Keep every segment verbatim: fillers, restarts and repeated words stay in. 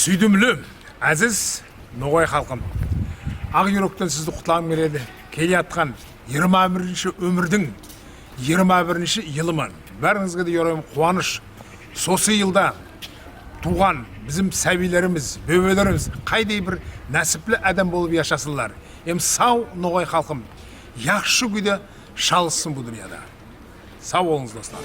Суьйдимли, аьзиз ногай халкым, ак юректен сизди кутлавым келеди келеяткан йырма биринши оьмирдинъ йырма биринши йылы ман. Баьринъизге де йорайман куваныш. Сосы йылда тувган бизим саьбийлеримиз, боьбелеримиз кайдай бир насипли аьдем болып яшасынлар. Эм сав ногай халкым яхшы куьйде шалыссын бу дуныяда. Сав болынъыз, дослар.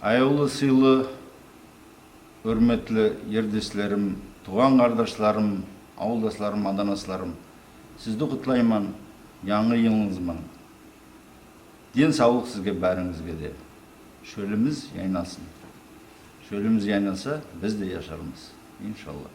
Аявлы, сыйлы, сыйлы, оьрметли ердеслерим, тувган кардашларым, авылдасларым, аданасларым, сизди кутлайман янъы йылынъыз бан. Ден савлык сизге, баьринъизге де. Шоьлимиз яйнасын. Шоьлимиз яйнаса, биз де яшармыз, иншалла.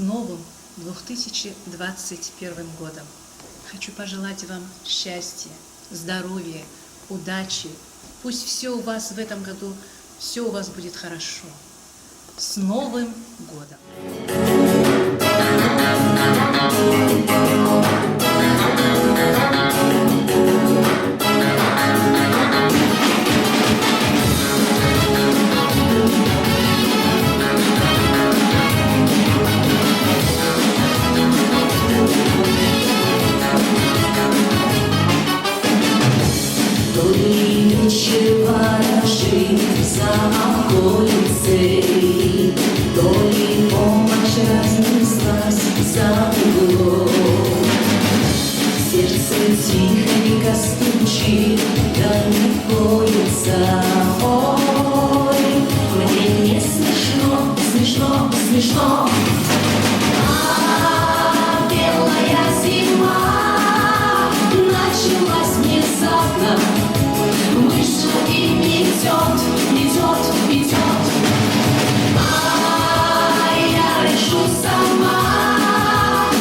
новым две тысячи двадцать первым годом. Хочу пожелать вам счастья, здоровья, удачи. Пусть все у вас в этом году, все у вас будет хорошо. С Новым годом! То ли вечер ворожит за околицей, то ли полночь разнеслась за углом. Сердце тихонько стучит, да не боится. Ой, мне не смешно, смешно, смешно. А белая зима началась внезапно. Вышла и метёт, метёт, метёт. А я решу сама,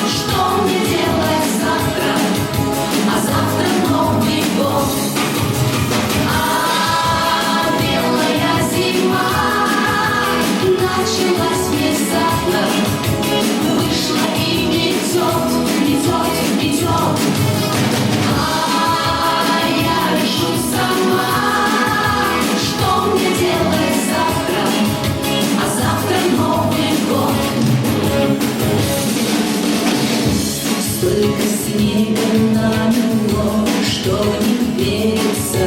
что мне делать завтра. А завтра Новый год. А белая зима началась внезапно. Вышла и метёт, метёт, метёт. А я решу сама, что мне делать завтра. А завтра Новый год. Столько снега намело, что не верится.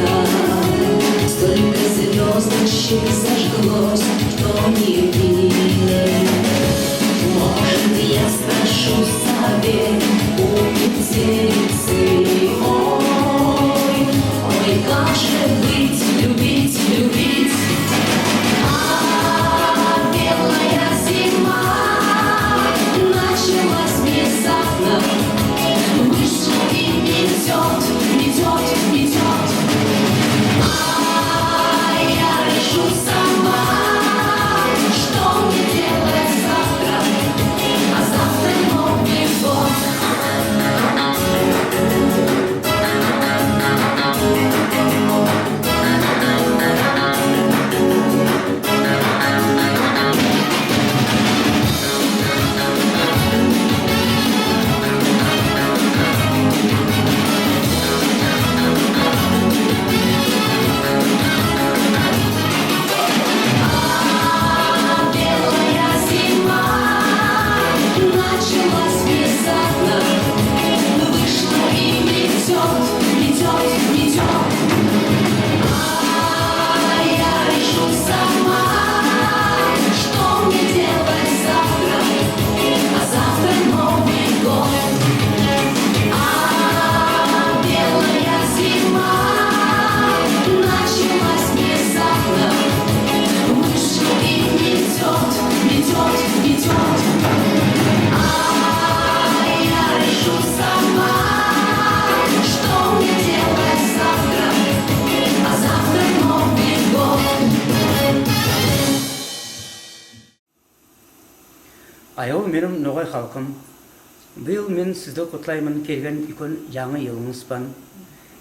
Столько звёздочек зажглось, что не видно. Может, я спрошу совет у метелицы? Ой, ой, как же быть, любить, любить. А белая зима началась внезапно. Вышла и метёт, метёт, метёт. А я решу сама, что мне делать завтра. А завтра Новый год. Белая зима началась внезапно. Вышла и метёт, метёт, метёт. А я решу сама, что мне делать завтра. А завтра Новый год. А белая зима началась внезапно. Вышла и метёт, метёт, метёт. А я решу сама, что мне делать завтра. А завтра Новый год. Аявлы меним ногай халкым, быйыл мен сизди кутлайман келген уьйкен янъы йылынъыз бан.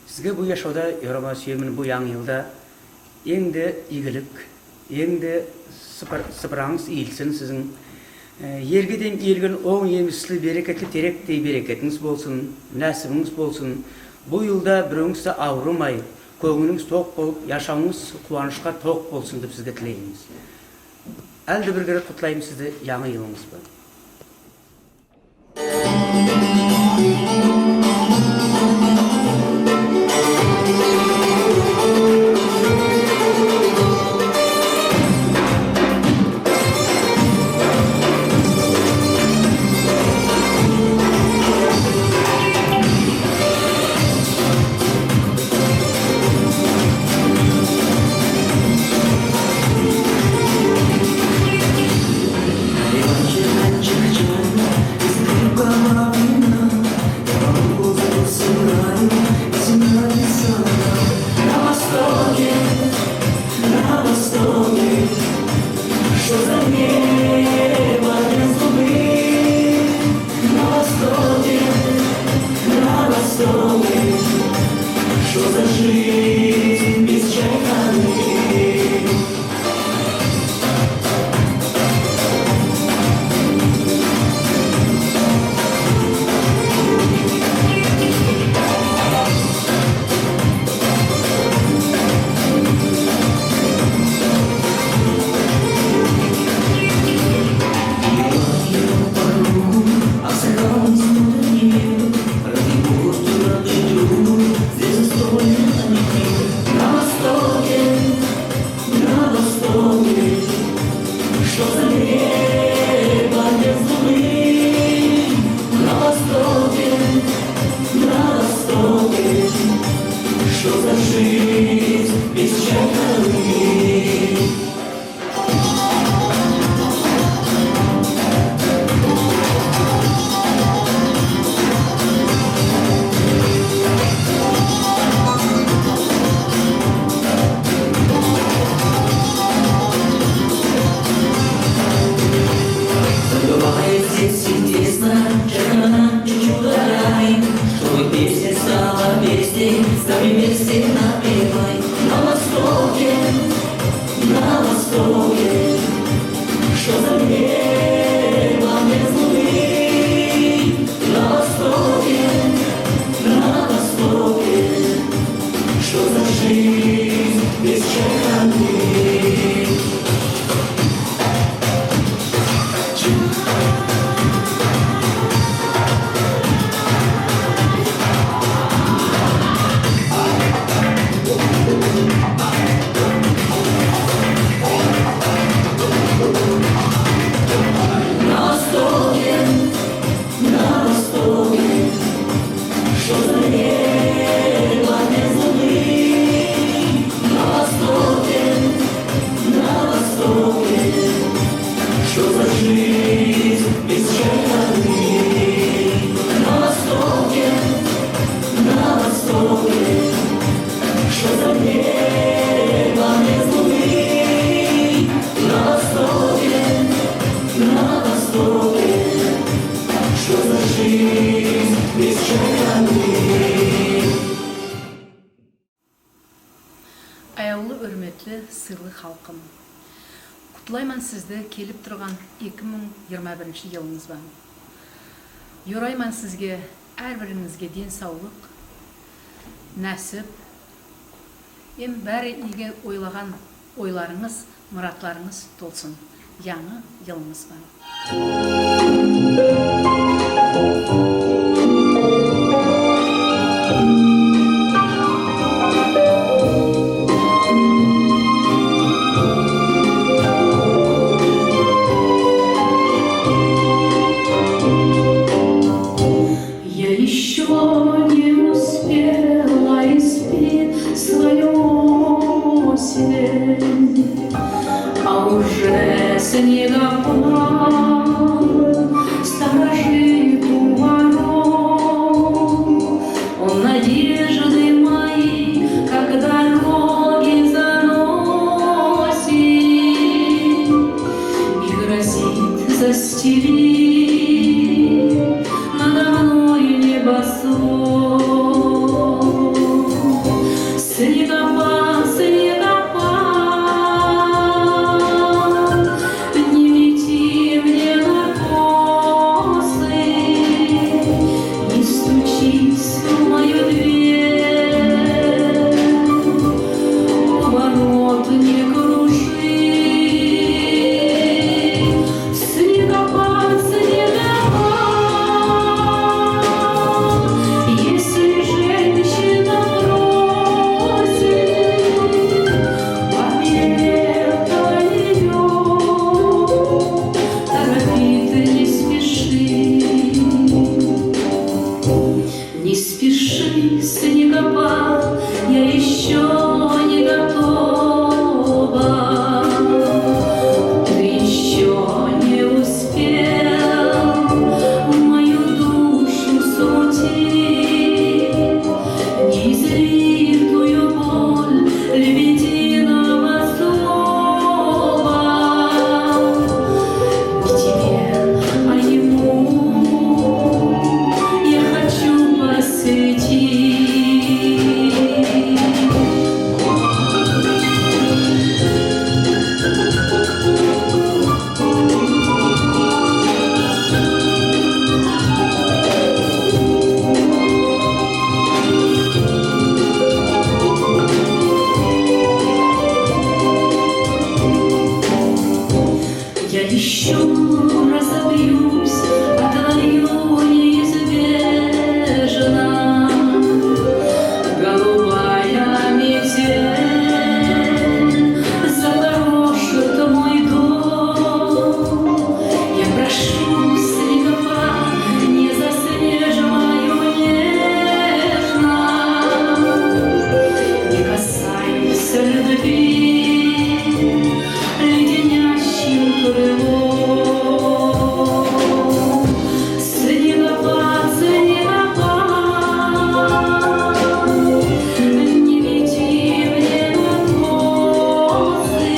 Сизге бу яшавда йорама суьемен, бу янъы йылда энъ де ийгилик, энъ де сыпыр-, сыпыранъыз ийилсин сиздинъ. Э, ерге дейим ийилген онъ емисли, берекетли теректей берекетинъиз болсын, насибинъиз болсын. Бу йылда биревинъиз де авырымай, коьнъилинъиз ток болып, яшавынъыз куванышка ток болсын деп сизге тилеймиз. Аьли де бир кере кутлаймыз сизди янъы йылынъыз бан. Аявлы, оьрметли, сыйлы халкым. Кутлайман сизди келип турган эки мынъ йырма биринши йылынъыз бан. Йорайман сизге, аьр биринъизге ден савлык, наьсип, эм баьри ийги ойлаган ойларынъыз, мыратларынъыз толсын. Янъы йылынъыз бан. Я ещё не успела, и спит своё осень, а уже снегопад сторожит у ворот. Он надежды мои, как дороги, заносит и грозит застелить надо мной небосвод. Снегопад, снегопад, не лети мне на косы, не стучись в мою дверь, у ворот не кружи. Снегопад, снегопад, если женщина просит, папе лето её торопит, не спеши. Не спеши, снегопад, я ещё не готова. Ты ещё не успел мою душу смутить. Не изли ту боль лебединого зова. Не тебе, а ему я хочу посвятить. Я ещё разобьюсь о твою неизбежность. Голубая метель запорошит мой дом. Я прошу, снегопад, не заснежь мою нежность. Не касайся любви леденящим крылом. Снегопад, снегопад, не лети мне на косы,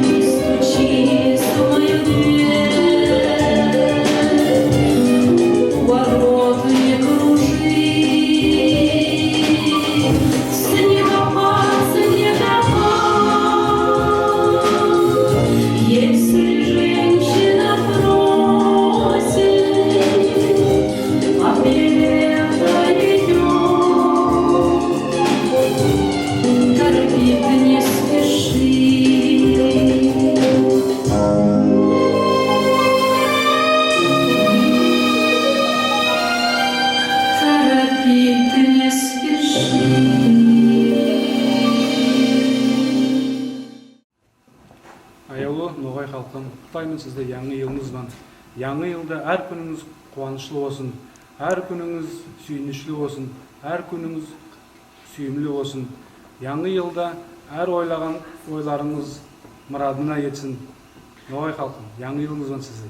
не стучись в мою дверь, у ворот не кружи. Снегопад, снегопад, если женщина просит, папе лето её торопит, не спеши. Торопит, не спеши. Аявлы ногай халкым, кутлайман сизди янъы йылынъыз бан. Янъы йылда аьр куьнинъиз куванышлы болсын, аьр куьнинъиз суьйиншли болсын, аьр куьнинъиз суьйимли болсын. Янъы йылда аьр ойлаган ойларынъыз мырадына етсин. Ногай халкым, янъы йылынъыз бан сизди.